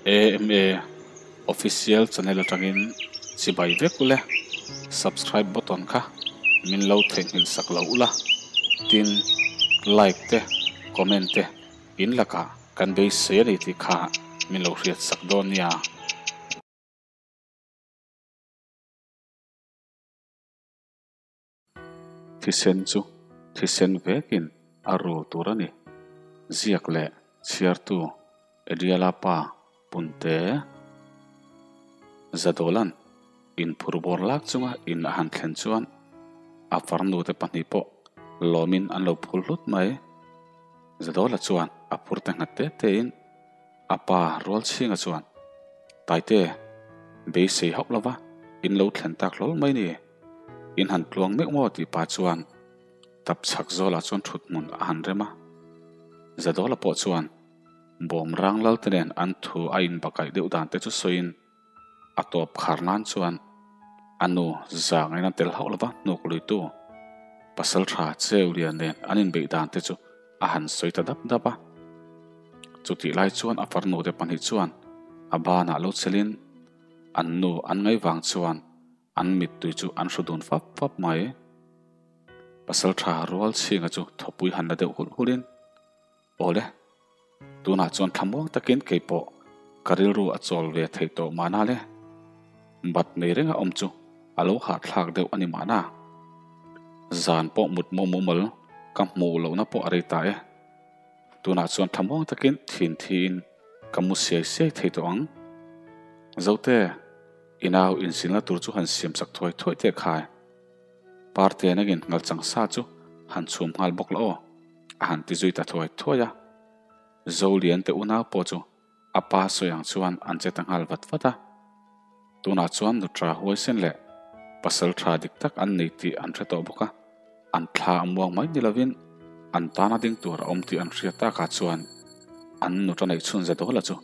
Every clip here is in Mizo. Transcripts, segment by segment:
AMA Official channel atangin chibai vek ule subscribe button kha min lo theihnghilh sak lo ula tin like te comment te in lakah kan beisei a ni tih kha min lo hriat sak dawn nia. Thisen chu thisen vekin a rul tur a ni. Ziak leh chhiartu Ediala pa Punte Zadawla'n inphur bawr lak chunga in a han thlen chuan a farnute pahnih pawh lawmin an lo phul hlut mai. Zadawla chuan a phurte nghat te tein A pa Rualchhinga chuan, Taite, beisei hauh lova in lo thlen tak hlawl mai ni. In han tluang meuh maw tih pa chuan tap chhak zawlah chuan thut hmun a han rem a. Zadawla pawh chuan bawm rang lal te nen an thu a inbakaih deuh dan te chu sawiin a tawp khar nan chuan a nu zangin a tel hauh lova hnuk luitu pasaltha Cheulian nen an inbeih dan te chu a han sawi ta dap dap a. Chutih lai chuan a farnute pahnih chuan a banah lo chelin an nu an ngaih vang chuan an mittui chu an hru dun fap fap mai. Pasaltha Rualchhinga chu thawpui han la deuh hulh hulhin, Awle, tunah chuan thlamuang takin kei pawh ka rilru a chawl ve theih tawh mahna le. Bat nei renga awm chu a lo hahthlak deuh a ni mahna. Zan pawh mut maw mumal ka hmuh lohna pawh a rei ta e. Tunah chuan thlamuang takin thin thiin ka mu siai siai thei tawh ang. Zote, i nau insilna tur chu han siam chak thuai thuai teh khai. Parte nangin ngalchang sa chu han chhum nghal bawk la aw, a han ti zui ta thuai thuai a. Zolian te unau pawh chu a pa sawi ang chuan an che ta nghal vat vat a. Tunah chuan nutra huaisen leh pasal tha dik tak an nei tih an hre tawh bawk a, an thla a muang mai ni lovin an tana ding tur a awm tih an hriat takah chuan an nutra neih chhun za dawla chu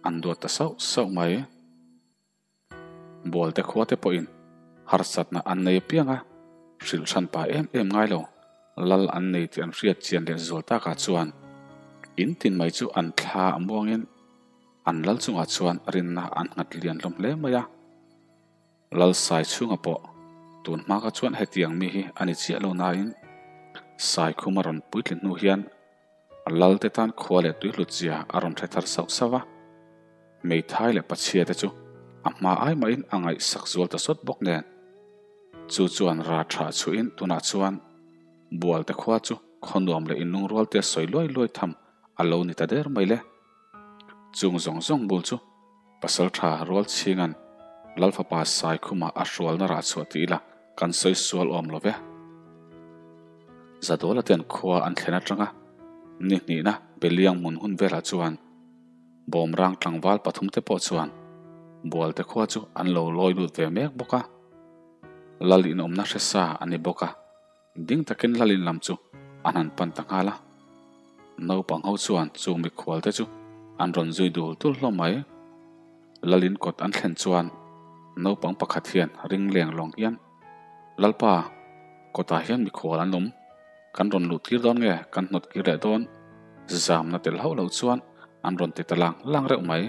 an duat ta sauh sauh mai. Bualte khuate pawhin harsatna an nei apiang a, hrilh hran pa em em ngai lo, lal an nei tih an hriat chian leh zual takah chuan in tin mai chu an thla a muangin an lal chungah chuan rinna an nghat lian hlawm hle mai a. Lal sai chhunga pawh tun hma kha chuan hetiang mi hi a ni chiah lo nain Saikhuma rawn puitlin hnu hian Lal te tan khua leh tui hlut zia a rawn hre thar sauh sauh a, hmeithai leh pachhia te chu a hma ai mahin a ngaihsak zual ta sawt bawk nen. Chu chuan ra tha chhuihin tunah chuan bual te khua chu khaw nuam leh inlungrual te sawi luai luai tham a lo ni ta der mai le. Chung zawng zawng bul chu pasal tha rual chhinga'n Lal fapa Saikhuma a hrualna rah chhuah ti ila kan sawi sual awm lo ve. Zadawla ten khua an thlen atanga ni hnihna Beliang hmun hun velah chuan Bawmrang tlangval pathum te pawh chuan Bualte khua chu an lo lawi lut ve mek bawk a. Lal inawmna hre sa a ni bawk a, ding takin Lal in lam chu an han pan ta nghal a. Naupang ho chuan chung mikhual te chu an rawn zui dul dul hlawm mai. Lal in kawt an thlen chuan naupang pakhat hian ring leng lawng hian, Lalpa, kawtah hian mikhual an awm, kan rawn luh tir dawn nge kan hnawt kir leh dawn? Zamna tel hauh loh chuan an rawn ti ta lang lang reuh mai.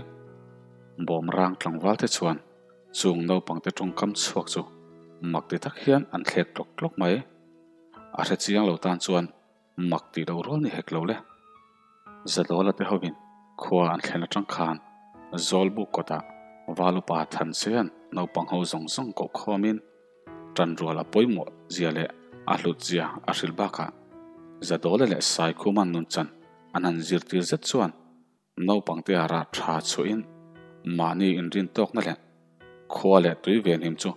Bawmrang tlangval te chuan chung naupangte tawngkam chhuak chu mak ti tak hian an thlek tlawk tlawk mai. A hre chiang lo tan chuan Mak tih loh rual ni hek lo le. Zadawla te hovin khua an thlen atang khan Zawlbuk kawtah Valupa Thansean naupang ho zawng zawng koh khawmin tanrual a pawimawh zia leh a hlut zia a hrilh bakah Zadawla leh Saikhuman nunchan an han zirtir zet chuan Naupangte a rah tha chhuahin mahni inrin tawkna leh khua leh tui venhim chu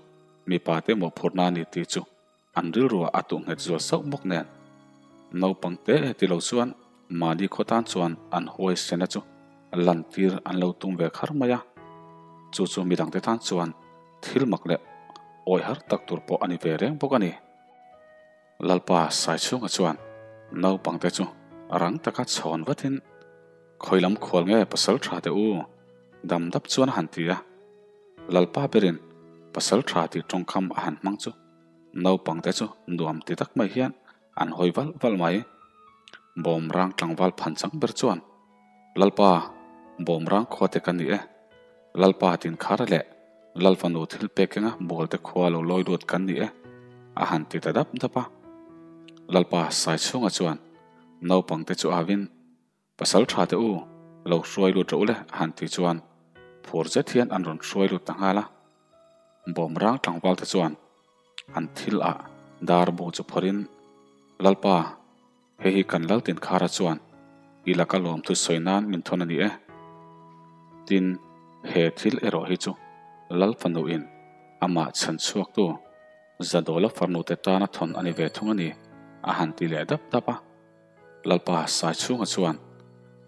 mipate mawhphurhna a ni tih chu an rilruah a tuh nghet zual sauh bawk nen. Naupangte heti lo chuan mahni khaw tan chuan an huaisena chu lantir an lo tum ve khar mai a, chu chu midangte tan chuan thil mak leh awi har tak tur pawh a ni ve reng bawk a ni. Lalpa Saichhunga chuan naupangte chu rang taka chhawn vatin, Khawi lam khual nge pasal tha teh u? Dam dap chuan a han ti a. Lalpa berin pasal tha tih tawngkam a han hmang chu naupangte chu nuam ti tak mai hian an hawi valh valh mai. Bawmrang tlangval phan chang ber chuan, Lalpa, Bawmrang khuate ka ni e. Lalpa Tinkhara leh Lalfanu thil pek kenga Bualte khua lo lawi lut kan ni e, a han ti ta dap dap a. Lalpa Saichhunga chuan naupangte chu avin, Pasal tha te u, lo hruai lut rawh u le, a han ti chuan phur zet hian an rawn hruai lut ta nghal a. Bawmrang tlangval te chuan an thil ah dar bu chu phawrhin, Lalpa, hei hi kan Laltin Khara chuan i laka lawmthu sawi nan min thawn a ni e. Tin, he thil erawh hi chu Lal fanuin amah chhan chhuaktu Zadawla farnute tana thawn a ni ve thung a ni, a han ti leh dap dap a. Lalpa Saichhunga chuan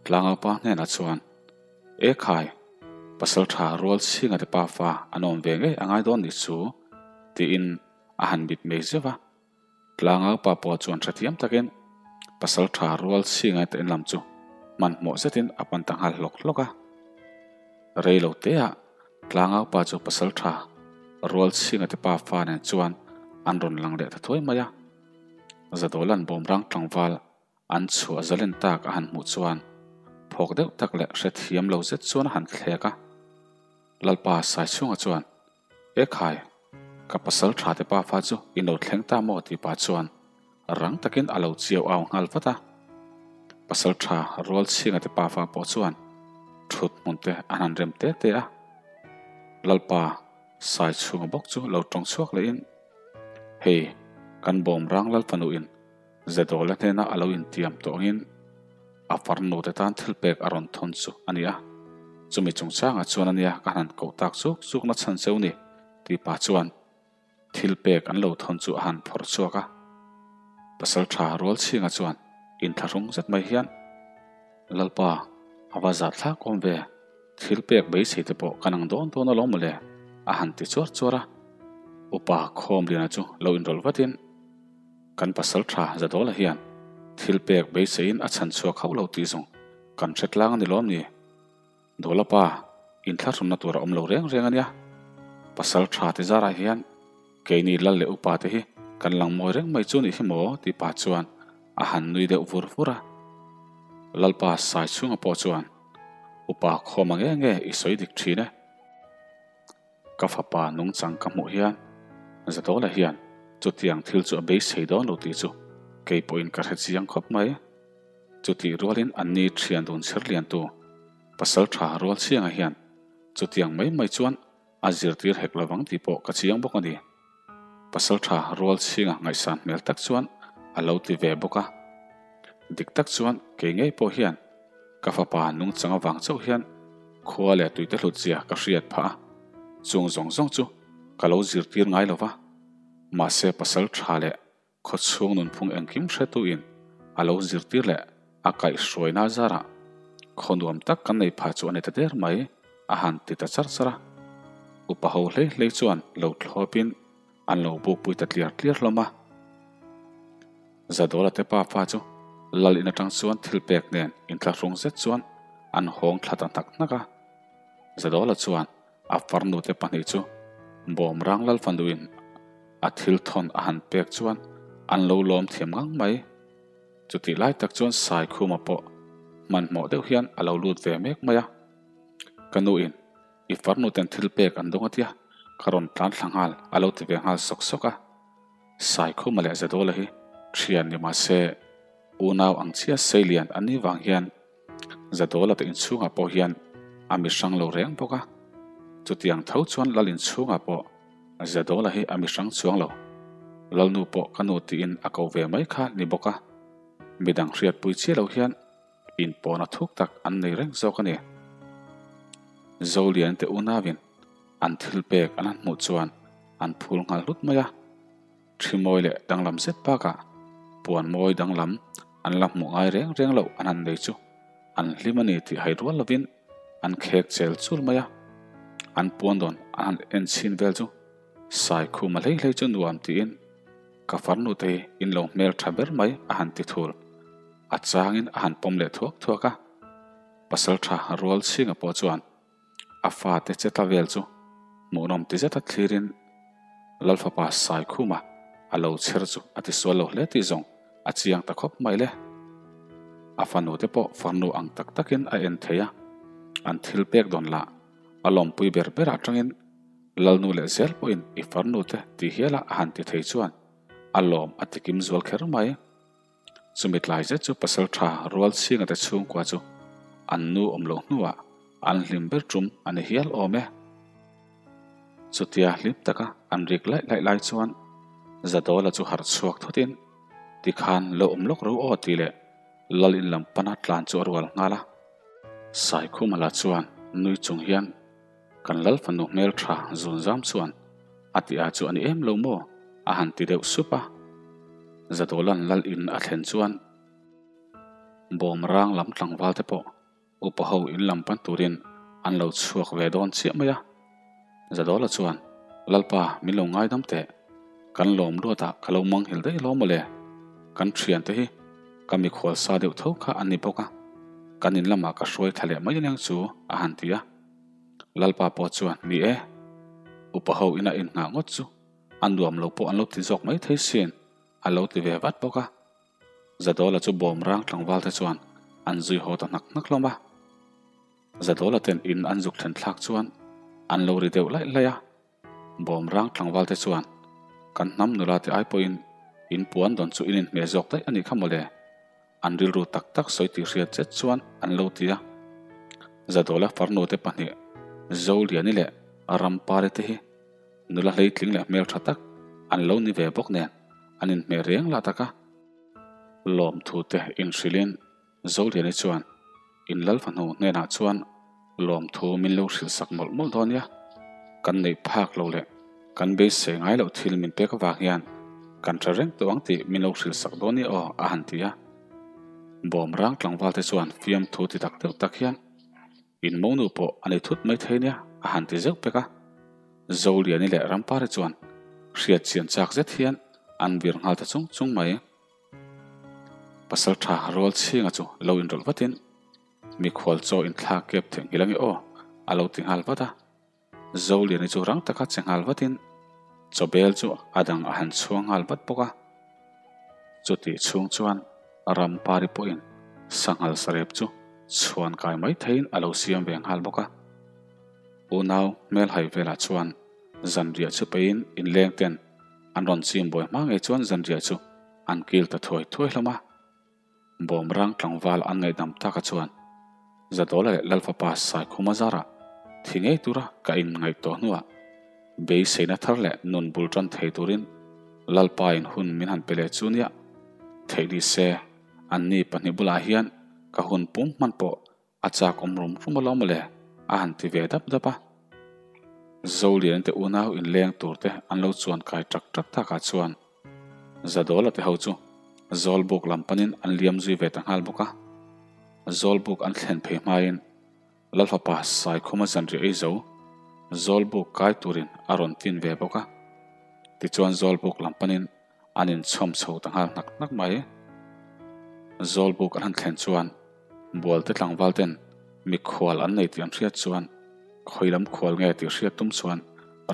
Tlangaupa hnenah chuan, E khai, pasal tha rual chhinga te pa fa an awm ve ngei a ngai dawn nih chu, tiin a han mit mei zeuh a. Tlangaupa pawh chuan hrethiam takin pasal tha rual chhinga te inlam chu hmanhmawh zetin a pan ta nghal hlawk hlawk a. Rei lo teah Tlangaupa chu pasal tha rual chhinga te pa fa nen chuan an rawn lang leh ta thuai mai a. Zadawla'n bawmrang tlangval an chhuah zalen tak a han hmuh chuan phawk deuh tak leh hrethiam lo zet chuan a han thlek a. Lalpa Saichhunga chuan, E khai, ka pasal tha te pafa chu i lo thleng ta maw tih pah chuan rang takin a lo chiau au nghal vat a. Pasal tha Rualchhinga te pafa pawh chuan thut hmun te an han rem te te a. Lalpa Saichhunga bawk chu lo tawng chhuak lehin, Hei, kan bawmrang Lalfanuin Zedawla hnena a lo intiam tawh angin a farnu te tan thil pek a rawn thawn chu a ni a. Chumi chungchangah chuan a nia ka han koh tak zuk zuk na chhan cheu ni tih pah chuan thil pek an lo thawn chu a han phawrh chhuak a. Pasal tha Rualchhinga chuan inthlahrung zet mai hian, Lalpa, a va zat thlak awm ve, thil pek beisei te pawh kan ang dawn dawn alawm mawle, a han ti chuar chuar a. Upa Khawmliana chu lo inrawlh vatin, Kan pasal tha Zadawla hian thil pek beiseiin a chhan chhuak hauh lo tih zawng kan hre tlang a ni lawm ni? Dawla pa, inthlahrunna tur a awm lo reng reng a nia. Pasal tha ti zarah hian keini lal leh upa te hi kan lang mawi reng mai chu nih hi maw tih pah chuan a han nui deuh vur vur a. Lalpa Saichhunga pawh chuan, Upa khawma nge nge i sawi dik thin e. Ka fapa nungchang ka hmuh hian Zadawla hian chutiang thil chu a beisei dawn lo tih chu kei pawhin ka hre chiang khawp mai. Chutih rualin anni thian dun chher liantu pasal tha rual chiangah hian chutiang mai mai chuan a zirtir hek lovang tih pawh ka chiang bawk a ni. Pasal tha rual chhinga ngaihsan hmel tak chuan a lo ti ve bawk a. Dik tak chuan kei ngei pawh hian ka fapa nungchang avang chauh hian khua leh tuite hlut zia ka hriat phah a, chung zawng zawng chu ka lo zirtir ngai lo va. Mahse pasal tha leh Khawchhung nunphung engkim hretuin a lo zirtir leh a kaihhruaina zarah khaw nuam tak kan nei phah chu a ni ta der mai, a han ti ta char char a. Upa ho hlei hlei chuan lo thlawpin an lo bukpui ta tliar tliar hlawm a. Zadawla te pa fa chu lal in atang chuan thil pek nen inthlahrung zet chuan an hawng thla ta hnak hnak a. Zadawla chuan A farnute pahnih chu Bawmrang Lalfanuin a thil thawn a han pek chuan an lo lawm thiam ngang mai. Chutih lai tak chuan Saikhuma pawh hmanhmawh deuh hian a lo lut ve mek mai a. Ka nuin i farnuten thil pek an dawng a tia, ka rawn tlan thla nghal a lo ti ve nghal sawk sawk a. Saikhuma leh Zadawla hi thian ni mahse unau ang chiah seilian an nih vang hian Zadawla te inchhungah pawh hian a mi hrang lo reng bawk a, chutiang tho chuan Lal inchhungah pawh Zadawla hi a mi hrang chuang lo. Lalnu pawh ka nu tiin a ko ve mai kha ni bawk a, midang hriatpui chiah lo hian inpawhna thuk tak an nei reng zawk a ni. Zolian te unauin an thil pek an han hmuh chuan an phul nghal hlut mai a. Thi mawi leh danglam zet bakah puan mawi danglam an la hmuh ngai reng reng loh an han nei chu an hlim a ni tih hai rual lovin an khek chel chul mai a. An puan dawn an han en chhin vel chu Saikhuma hlei hlei chu nuam tiin ka farnu te hi in lo hmel tha ber mai a han ti thul. A changin a han pawm leh thuak thuak a. Pasal tha rual chhinga pawh chuan A fate che ta vel chu hmuhnawm ti zeta thlirin Lalfapa Saikhuma a lo chher chu a tisual lo hle tih zawng a chiang ta khawp mai le. A fanu te pawh farnu ang tak takin a en thei a, an thil pek dawn lah A lawmpui ber ber atangin Lalnu leh zel pawhin i farnu te ti hiala a han ti thei chuan a lawm a ti kim zual kher mai. Chumi tlai zet chu pasal tha rual chhinga te chhungkua chu an nu awm loh hnuah an hlim ber tum a ni hial awm e. Chutia hlim taka an rik laih laih lai chuan Zadawla chu harh chhuak thutin tikhan lo awm lawk ro aw tih leh Lal in lam pana tlan chu a rual nghal a. Saikhuma lah chuan nui chung hian kan Lal fanu hmel tha zun zam chuan a ti a chu a ni em lo maw? a han ti deuh sup a. Zadawla'n Lal in a thlen chuan bawm rang lam tlangval te pawh Upa ho in lam pan turin an lo chhuak ve dawn chiah mai a. Zadawla chuan, Lalpa, min lo ngaidam teh. Kan lawm luatah ka lo manghilh daih hlawm mawle. Kan thiante hi ka mikhual sa deuh tho kha an ni bawk a, kan in lamah ka hruai thla leh mai aniang chu, a han ti a. Lalpa pawh chuan, Ni e, upa ho ina innghah ngawt chu a nuam lo pawh an lo ti zawk mai thei sin, a lo ti ve vat bawk a. Zadawla chu bawm rang tlangval te chuan an zui haw ta hnak hnak hlawm a. Zadawla ten in an zuk thlen thlak chuan an lo ri deuh laih laih a. Bawm rang tlangval te chuan kan hnam nula te ai pawhin in puan dawn chu in inhmeh zawk daih a nih kha mawle. An rilru tak tak sawi tih hriat zet chuan an lo ti a. Zadawla farnu te pahnih Zoliani leh Rampari te hi nula hleitling leh hmeltha tak an lo ni ve bawk nen an inhmeh reng lah tak a. Lawmthu te inhrilhin Zoliani chuan in lal fahnu hnenah chuan lawmthu min lo hrilh sak mawlh mawlh dawn nia. Kan neih phak lo leh kan beisei ngai loh thil min pek avang hian kan tha reng tawh ang tih min lo hrilh sak dawn nia aw a han ti a. Bawm rang tlangval te chuan fiamthu ti tak deuh tak hian In monu pawh a nei thut mai thei nia, a han ti zeuh pek a. Zoliani leh Rampari chuan hriat chian chak zet hian an vir nghal ta chung chung mai. Pasal tha rual chhinga chu lo inrawlh vatin, Mikhual chaw inthlak kep theih nghilh ange aw, a lo ti nghal vat a. Zoliani chu rang taka che nghal vatin chawbel chu a dang a han chhuang nghal vat bawk a. Chutih chhung chuan Rampari pawhin sanghal sarep chu chhuan kai mai theiin a lo siam ve nghal bawk a. Unau hmelhai velah chuan zanriah chu peiin inleng ten an rawn chim buai hma ngei chuan zanriah chu an kil ta thuai thuai hlawm a. Bawmrang tlangval an ngaihdam taka chuan Zadawla leh Lalfapa Saikhuma zarah thi ngei tura ka inngaihtuah hnuah beiseina thar leh nun bul tan thei turin Lalpain hun min han pe leh chu nia theih ni se anni pahnih bulah hian ka hun pum hman pawh A chak awm rum rum alawm mawle, a han ti ve dap dap a. Zolian te unau inleng tur te an lo chuan kai tak tak takah chuan Zadawla te ho chu Zawlbuk lam panin an liam zui ve ta nghal bawk a. Zawlbuk an thlen phei hmain Lalfapa Saikhuma zanriah ei zo Zawlbuk kai turin a rawn tin ve bawk a. Tichuan Zawlbuk lam panin an inchhawm chho ta nghal hnak hnak mai. Zawlbuk an han thlen chuan Bualte tlangval ten mikhual an nei tih an hriat chuan khawi lam khual nge tih hriat tum chuan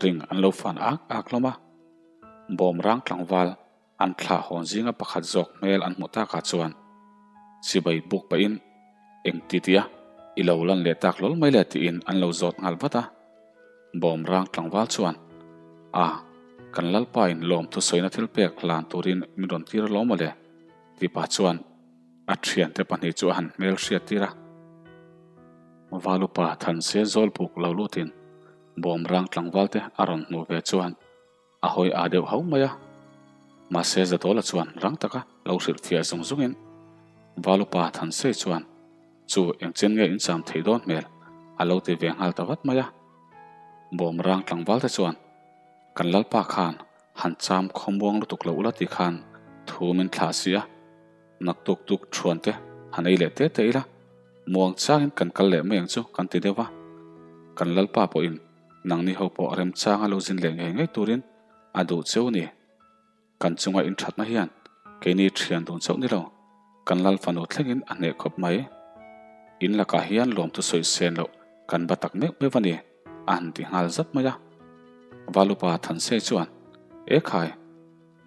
ring an lo fan ak ak hlawm a. Bawmrang tlangval an thlah hawn zinga pakhat zawk hmel an hmuh takah chuan chibai buk pahin eng ti tia i lo lan leh tak hlawl mai le tiin an lo zawt nghal vat a. Bawmrang tlangval chuan A, kan Lalpain lawmthu sawina thil pek hlan turin min rawn tir alawm mawle tih pah chuan A thiante pahnih chu a han hmel hriat tir a. Valupa Thanse Zawlbuk lo lutin bawmrang tlangvalte a rawn hmuh ve chuan a hawi aa deuh hau mai a. Mahse Zadawla chuan rang taka lo hrilh fiah zung zungin Valupa Thanse chuan chu engchen nge in cham theih dawn hmel a lo ti ve nghal ta vat mai a. Bawmrang tlangvalte chuan kan Lalpa khan han cham khawmuang lutuk lo ula ti khan thu min thlah si a. Naktuk tuk thuan te han ei leh te te ila, muang changin kan kal leh mai ang chu kan ti deuh a. Kan Lalpa pawhin nangni ho pawh remchanga lo zin leh ngei ngei turin a duh cheu ni. Kan chunga inthatna hian keini thian dun chauh ni lo, kan Lal fanu thlengin a hneh khawp mai. In lakah hian lawmthu sawi sen loh kan ba tak meuh meuh a ni, a han ti nghal zat mai a. Valupa Thansei chuan, Ekhai!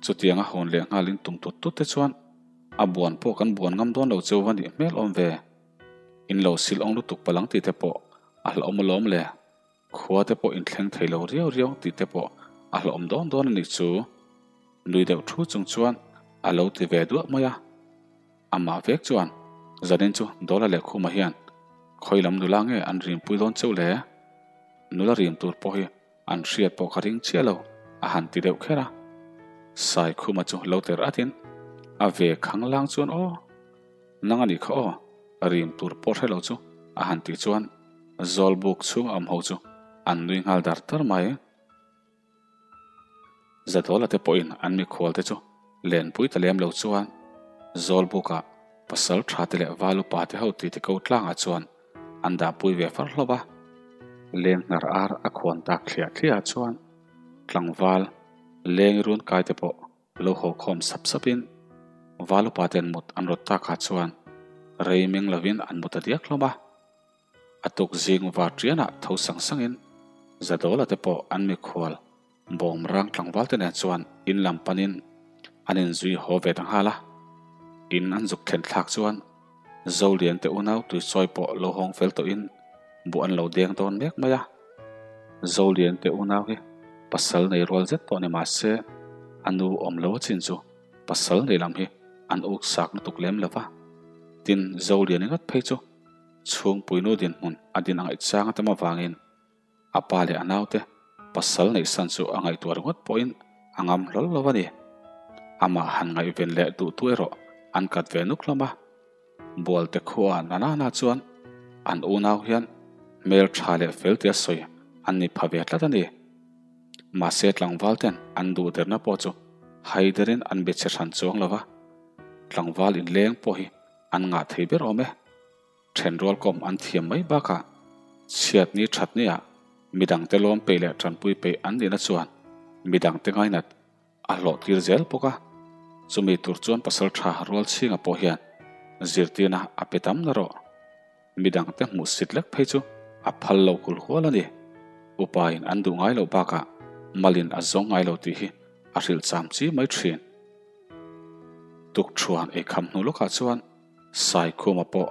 Chutianga hawn leh nghalin tum tut tut te chuan a buan pawh kan buan ngam dawn lo cheu va nih hmel awm ve. In lo sil awng lutuk palang tih te pawh a hlauhawm alawm le. Khua te pawh in thleng thei lo riau riau tih te pawh a hlawm dawn dawn a nih chu. Nui deuh thu chung chuan a lo ti ve duah mai a. Amah vek chuan zanin chu Dawla leh Khuma hian khawi lam nula nge an rimpui dawn cheu le? Nula rim tur pawh hi an hriat pawh ka ring chiah lo a han ti deuh kher a. Saikhuma chu lo ter atin a ve khang lang chuan aw nang a nih kha aw rim tur pawh hre lo chu a han tih chuan Zawlbuk chhung a awm ho chu an nui nghal dar dar mai. Zadawla te pawhin an mikhual te chu lenpui ta lem lo chuan Zawlbukah pasal tha te leh val upa te ho titi ko tlangah chuan an dahpui ve far hlawp a. Leng hnar ar a khuan tak thliah thliah chuan tlangval leng run kai te pawh lo haw khawm sap sapin val upa ten mut an rawt takah chuan rei meng lovin an mu ta diak hlawm a. A tuk zing var ṭianah tho sang sangin Zadawla te pawh an mikhual bawmrang tlangval te nen chuan in lam panin an inzui haw ve ta nghal a. In an zuk thlen thlak chuan Zolian te unau tuichawi pawh lo hawng fel tawhin buh an lo deng dawn mek mai a. Zolian te unau hi pasal nei rual zet pawh ni mah se a nu awm lo a chin chu pasal nei lam hi an uk sak lutuk lem lo va. Tin, Zolian ringawt phei chu Chhungpuinu dinhmun a din a ngaihchang a tam avangin a pa leh a naute pasal neihsan chu a ngaihtuah ringawt pawhin a ngam hlawl lo a ni. Amah han ngaihven leh duhtu erawh an kat ve nuk hlawm a. Bualte khua Nanana chuan an unau hian hmel tha leh fel tia sawi an ni pha ve tlat a ni. Mahse tlangval ten an duh derna pawh chu haiderin an be chhe hran chuang lo va, tlangval inleng pawh hi an ngah thei ber awm e. Thenrual kawm an thiam mai bakah chhiatni thatnia midangte lawm peih leh tanpui peih an nihna chuan midangte ngainat a hlawhtir zel bawk a. Chumi tur chuan pasal tha rual chhinga pawh hian zirtirna a pe tam na rawh. Midangte hmuh sit lek phei chu a phal lo kul hual a ni. Upain an duh ngai loh bakah malin a zawng ngai lo tih hi a hrilh cham chi mai thin. Tukṭhuan eikham hnu lawkah chuan Saikhuma pawh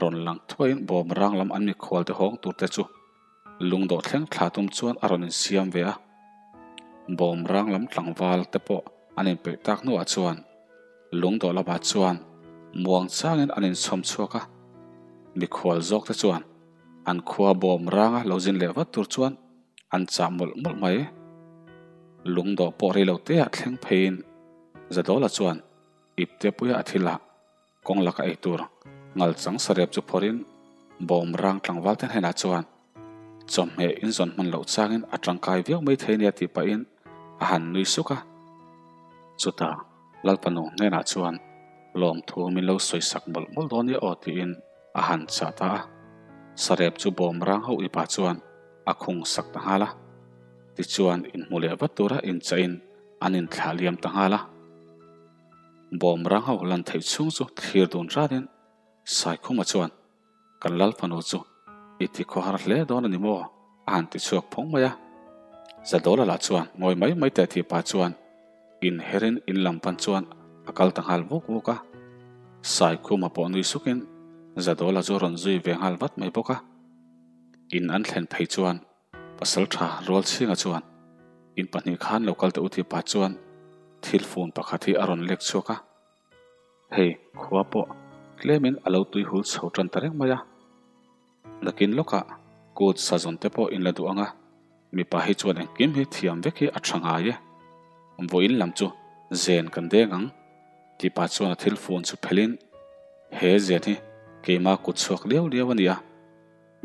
rawn lang thuaiin bawmrang lam an mikhualte hawng turte chu lungdawh thleng thla tum chuan a rawn insiam ve a. Bawmrang lam tlangval te pawh an inpeih tak hnuah chuan lungdawh lamah chuan muang changin an inchhawm chhuak a. Mikhual zawkte chuan an khua bawmranga lo zin leh vat tur chuan an chah mawlh mawlh mai. Lungdawh pawh rei lo teah thleng pheiin Zadawla chuan ipte puia a thil ah kawng laka ei tur ngal chang sarep chu phawrhin bawmrang tlangval te hnenah chuan chawhmeh inzawn hman loh changin a tangkai viau mai thei nia tih pahin a han nui suk a. Chutah Lalpanu hnenah chuan lawmthu min lo sawi sak mawlh mawlh dawn nia aw tiin a han chah ta a. Sarep chu bawmrang ho ipa chuan a khung sak ta nghal a. Tichuan inhmu leh vat tura inchahin an inthlah liam ta nghal a. Bawmrang ho lan theih chhung chu thlir dun ranin Saikhuma chuan kan lal fanu chu i ti khawhar hle dawn a ni maw? a han ti chhuak phawng mai a. Zadawla lah chuan ngawi mai mai teh tih pah chuan inherin in lam pan chuan a kal ta nghal vuk vuk a. Saikhuma pawh nui sukin Zadawla chu a rawn zui ve nghal vat mai bawk a. In an thlen phei chuan Pasal tha Rualchhinga chuan in pahnih khan lo kal teh u tih pah chuan thil fun pakhat hi a rawn lek chhuak a. Hei khua pawh tlemin a lo tui hul chho tan ta reng mai a. Nakin lawkah kut sazawn te pawh in la duh ang a, mipa hi chuan engkim hi thiam vek hi a tha ngai e. Vawiin lam chu zen kan deng ang tih pah chuan a thil fun chu phelhin he zen hi keima kut chhuak liau liau a ni a.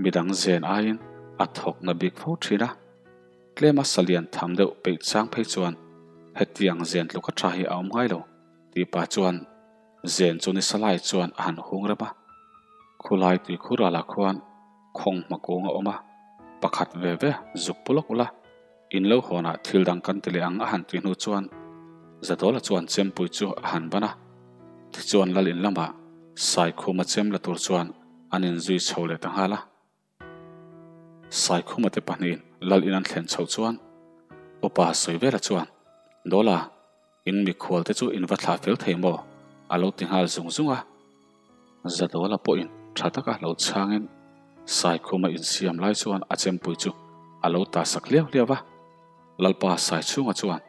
Midang zen aiin a thawk na bik fo thin a, tlema salian tham deuh peih chang phei chuan hetiang zen tluka tha hi a awm ngai lo tih pah chuan zen chu ni salai chuan a han hung rem a. Khulai tuikhur alah khuan khawng hma kung a awm a, pakhat ve ve zuk pu lawk ula, in lo hawnah thil dang kan ti leh ang a han tih hnu chuan Zadawla chuan chempui chu a han ban a, tichuan lal in lamah Saikhuma chem la tur chuan an inzui chho leh ta nghal a. Saikhuma te pahnihin lal in an thlen chhoh chuan upa sawi vela chuan, Dawla, in mikhual te chu in va thlah fel thei maw? a lo ti nghal zung zung a. Zadawla pawhin tha taka lo chhangin Saikhuma insiam lai chuan a chempui chu a lo ta sak hliau hliau va. Lalpa Saichhunga chuan,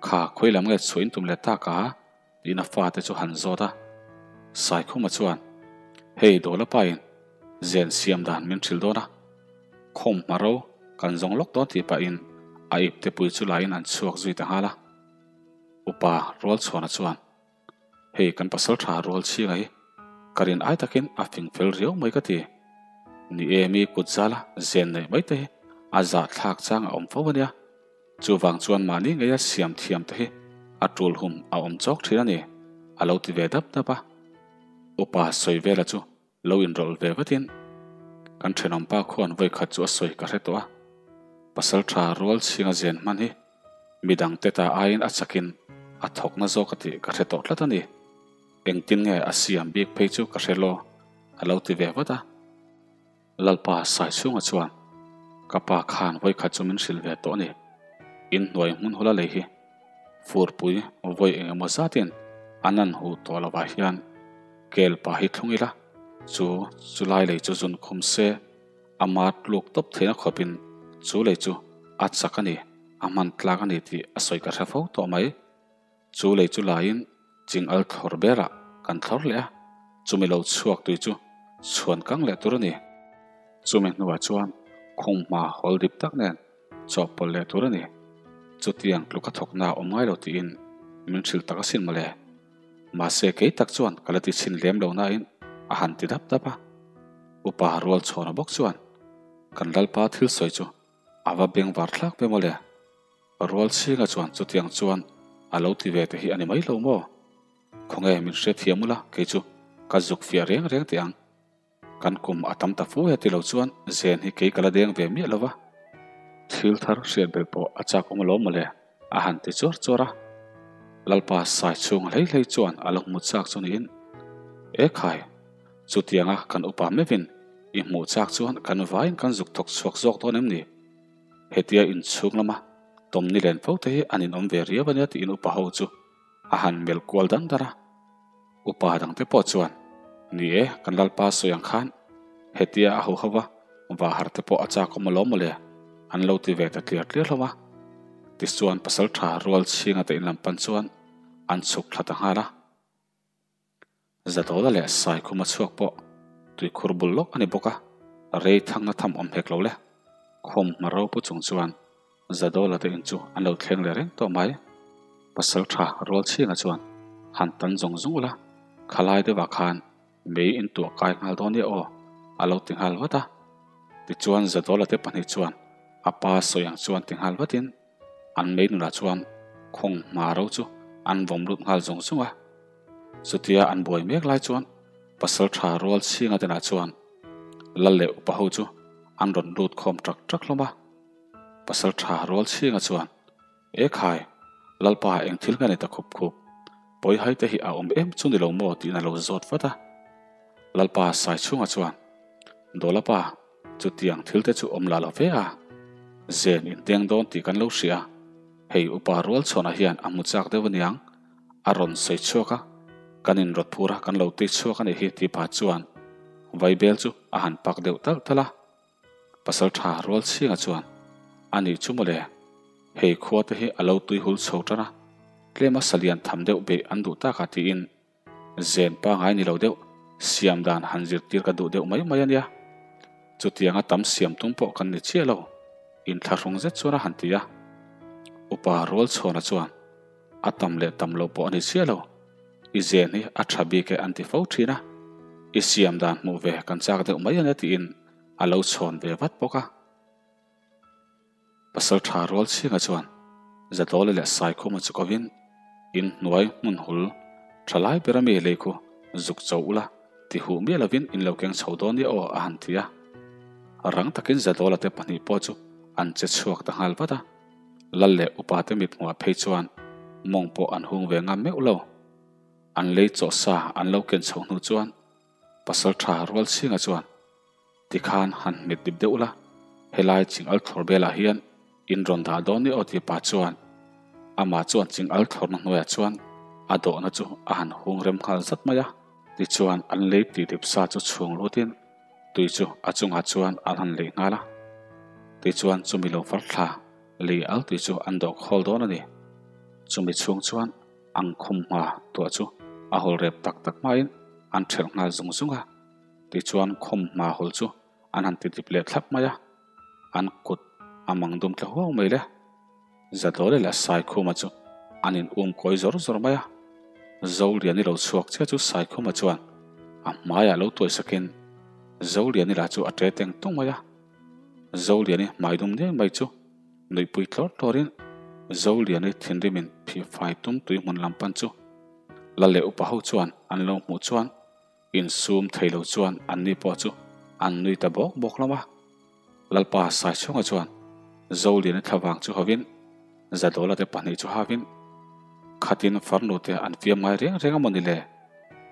Kha, khawi lam nge chhuah in tum leh tak a? tiin a fate chu han zawt a. Saikhuma chuan, Hei Dawla pain zen siam dan min hrilh dawn a, khawm hma ro kan zawng lawk dawn tih pahin a ipte pui chu laiin an chhuak zui ta nghal a. Upa Rualchhuana chuan, Hei kan pasal tha rual chhinga hi ka rin ai takin a fing fel riau mai ka ti. Ni e mi kut zala zen neih mai te hi a zah thlak chang a awm fo a nia. Chuvang chuan mahni ngeia siam thiam te hi a tul hum a awm chawk thin a ni, a lo ti ve dap dap a. Upa sawi vela chu lo inrawlh ve vatin kan thenawmpa khuan vawi khat chu a sawi ka hre tawh a, pasal tha rual chhinga zen hman hi midang te ta aiin a chakin a thawkna zawk a tih ka hre tawh tlat a ni. Engtin nge a siam bik phei chu ka hre lo, a lo ti ve vat a. Lalpa Saichhunga chuan, Ka pa khan vawi khat chu min hrilh ve tawh a ni. In hnuai hmun hula lei hi furpui vawi eng emaw zatin an an hu tawh lovah hian kel pa hi thlung ila, chu chu lai lei chu zun khum se ama tluk tawp theihna khawpin chu lei chu a chak a ni, a hman tlak a ni tih a sawi ka hre fo tawh mai. Chu lei chu laiin ching al thlawr berah kan thlawr leh a, chumi lo chhuak tui chu chhuan kang leh tur a ni. Chumi hnuah chuan khung hma hawl dip tak nen chawhpawlh leh tur a ni. Chutiang tluk a thawkna a awm ngai lo tiin min hrilh tak asin mawle. Mahse kei tak chuan ka la ti chhin lem lo nain a han ti dap dap a. Upa rual chhawna bawk chuan kan Lalpa thil sawi chu a va bengvar thlak ve mawle. Rual chhinga chuan chutiang chuan a lo ti ve te hi a ni mai lo maw? Khawnge min hrethiam ula kei chu ka zuk fiah reng reng teh ang. Kan kum a tam ta fu he ti lo chuan zen hi kei ka la deng ve miah lo va. Thil thar hriat belh pawh a chak awm alawm mawle a han ti chuar chuar a. Lalpa sai chhung hlei hlei chuan a lo hmu chak chu niin, E khai, chutianga kan upa meuhin i hmuh chak chuan kan vaiin kan zuk thawk chhuak zawk dawn em ni? Hetia inchhung lama tawm ni len fo te hi an inawm ve riau ania tiin upa ho chu a han melh kual dan dar a. Upa dangte pawh chuan, Ni e, kan Lalpa sawi ang khan hetia a ho ho va, va har te pawh a chak awm alawm mawle, an lo ti ve ta tliar tliar hlawm a. Tichuan pasal tha rual chhinga te inlam pan chuan an chhuk thla ta nghal a. Zadawla leh Saikhuma chhuak pawh tuikhur bul lawk a ni bawk a, rei thangna tham awm hek lo le. Khawm hma ropu chung chuan Zadawla te in chu an lo thleng leh reng tawh mai. Pasal tha rual chhinga chuan han tan zawng zawng ula, khalai deuhah khan mei in tuah kai nghal dawn nia aw, a lo ti nghal vat a. Tichuan Zadawla te pahnih chuan a pa sawi ang chuan ti nghal vatin, An mei nunah chuan khawng hma ro chu an vawm lut nghal zawng zawng a. Chutia an buai mek lai chuan pasal tha rual chhinga tenah chuan lal leh upa ho chu an rawn lut khawm trak trak hlawm a. Pasal tha rual chhinga chuan, E khai, Lalpa eng thil nge ni ta khup khup, pawi hai te hi a awm em chu ni lo maw tiin a lo zawt vat a. Lalpa Saichhunga chuan, Dawlapa, Chutiang thil te chu awm la lo ve a, zen inteng dawn tih kan lo hria. Hei upa rual chhawnah hian a hmu chak deuh aniang, a rawn sawi chhuak a, kan inrawt phur a kan lo tui chhuak a nih hi tih pah chuan vaibel chu a han pak deuh talh talh a. Pasal tha rual chhinga chuan, A nih chu mawle, hei khua te hi a lo tui hul chho tan a, tlema salian tham deuh beih an duh takah tiin Zen pangai ni lo deuh, siam dan han zirtir ka duh deuh mai mai a nia. Chutianga tam siam tum pawh kan ni chiah lo, inthlahrung zet chuan a han ti a. Upa Rualchhawna chuan, A tam leh tam lo pawh a ni chiah lo, i zen hi a tha bik e an ti fo thin a, i siam dan hmuh ve kan chak deuh mai a nia tiin a lo chhawn ve vat bawk a. Pasal tha rual chhinga chuan Zadawla leh Saikhuma chu kovin in hnuai hmun hul tha lai ber ami lei khu zuk cho ula ti huh miah lovin in lo keng chho dawn nia aw a han ti a. Rang takin Zadawla te pahnih pawh chu an che chhuak ta nghal vat a. Lal leh upa te mit hmuah phei chuan mawng pawh an hung ve ngam meuh lo. An lei chawh sa an lo ken chho hnu chuan Pasal tha rual chhinga chuan Tikhan han hmet dip deuh la, helai ching al thlawr belah hian in rawn dah dawn ni aw ti pa chuan amah chuan ching al thlawrna hnuaiah chuan a dawhna chu a han hung rem nghal zat mai a. Tichuan an lei tih dip sa chu chhung lutin tui chu a chungah chuan an han lei nghal a. Tichuan chumi lo far thla lei al tui chu an dawh khawl dawn a ni. Chumi chhung chuan ang khum hma tuah chu a hawl rep tak tak hmain an thelh nghal zung zung a. Tichuan khum hma hawl chu an han ti dip leh thlap mai a, an kut a mang dum tla huau mai le. Zadawle leh Saikhuma chu an in um kawi zawr zawr mai a. Zoliani lo chhuak chiah chu Saikhuma chuan a hmaiah lo tuai sakin Zoliani lah chu a ṭe teng tung mai a. Zoliani hmai dum nek mai chu nuihpui tlawr tlawrin Zoliani thinrimin phihfai tum tui hmun lam pan chu la leh upa ho chuan an lo hmuh chuan Insum thei lo chuan anni pawh chu an nui ta bawk bawk hlawm a. Lalpa Saichhunga chuan Zoliana thlavang chu hovin Zadawla te pahnih chu havin khatin farnu te an fiam ngai reng reng a maw ni le?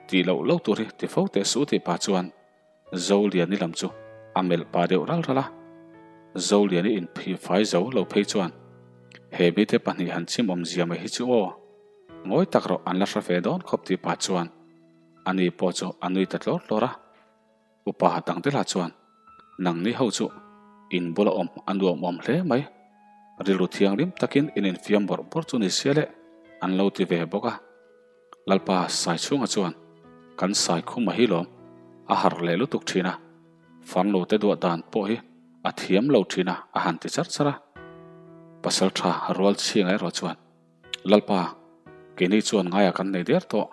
Tih loh loh tur hi ti fo teh suh tih pah chuan Zoliani lam chu a melh pah deuh ral ral a. Zoliani inphih fai zo lo phei chuan he mite pahnih han chim awmzia mai hi chu aw, ngawi tak rawh an la hre ve dawn khawp tih pah chuan Ani pawh chu a nui ta tlawr tlawr a, Upa dangte lah chuan, Nangni ho chu in bula awm a nuam awm hle mai, rilru thianghlim takin in infiam bawrh bawrh chu ni sia le, an lo ti ve bawk a. Lalpa Saichhunga chuan, Kan Saikhuma hi lawm, a harh leh lutuk thin a, farnu te duah dan pawh hi a thiam lo thin a, a han ti char char a. Pasaltha Rualchhinga erawh chuan, Lalpa, keini chuan ngaia kan nei der tawh.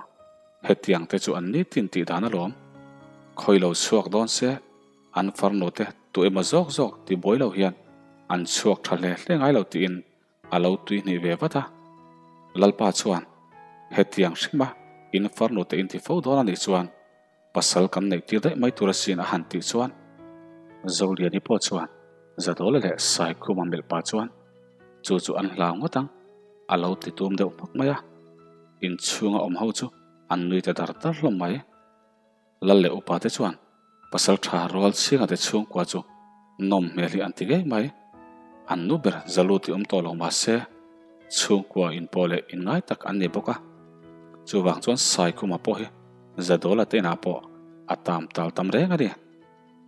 Hetiang te chu an nitin tih dan alawm. Khawi lo chhuak dawn se, an farnu te tu emaw zawk zawk ti buai lo hian an chhuak tha hle hle ngai lo tiin a lo tui hnih ve vat a. Lalpa chuan, Hetiang hrima in farnu te in ti fo dawn a nih chuan pasal kan neih tir daih mai tur asin a han tih chuan Zoliani pawh chuan Zadawla leh Saikhuma melh pah chuan chu chu an hlau ngawt ang a lo ti tum deuh hmak mai a, inchhunga awm ho chu an nui ta dar dar hlawm mai. Lal leh upa te chuan pasal tha rual chhinga te chhungkua chu nawm hmel hi an ti ngei mai. An nu ber Zalu ti awm tawh lo mahse chhungkua inpawh leh inngai tak an ni bawk a, chuvang chuan Saikhuma pawh hi Zadawla te inah pawh a tam tal tam reng a ni.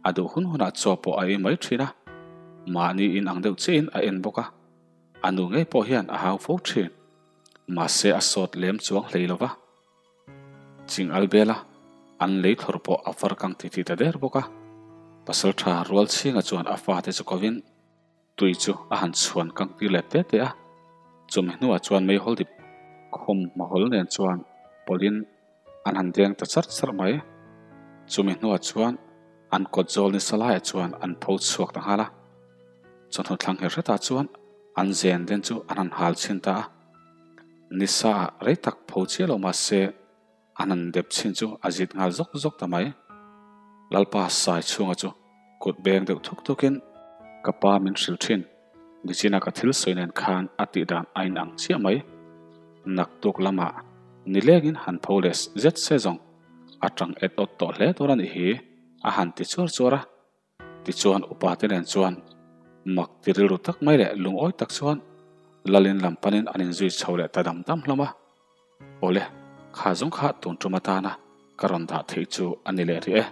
A duh hun hunah chaw pawh a ei mai thin a, mahni in ang deuh chiahin a en bawk a, a nu ngei pawh hian a hau fo thin. Mahse a sawt lem chuang hlei lo va. Ching al bela an lei thlawr pawh a far kang ti ti ta der bawk a. Pasaltha Rualchhinga chuan a fate chu kovin Tui chu a han chhuan kang tir leh te te a, chumi hnuah chuan meihawl dip khum hmahawl nen chuan pawlhin an han deng ta char char mai. Chumi hnuah chuan an kawt zawl ni sa laiah chuan an pho chhuak ta nghal a, chawhnu thlang her hretah chuan an zen den chu an han hal chhin ta a, ni sa ah rei tak pho chiah lo mahse An han dep chhin chu a zit nghal zawk zawk ta mai. Lalpa sai chhunga chu kut beng deuh thuk thukin ka pa min hrilh thin. Nichina ka thil sawi nen khan a tih dan a inang chiah mai. Naktuk lamah nilengin han pho leh zet se zawng a tang et awt tawh hle dawn a nih hi a han ti chuar chuar a. Tichuan upa te nen chuan mak ti rilru tak mai leh lungawi tak chuan Lalin lam panin an inzui chho leh ta dam dam hlawm a. Awle, kha zawng kha tun tum atana ka rawn dah theih chu a ni leh rih e.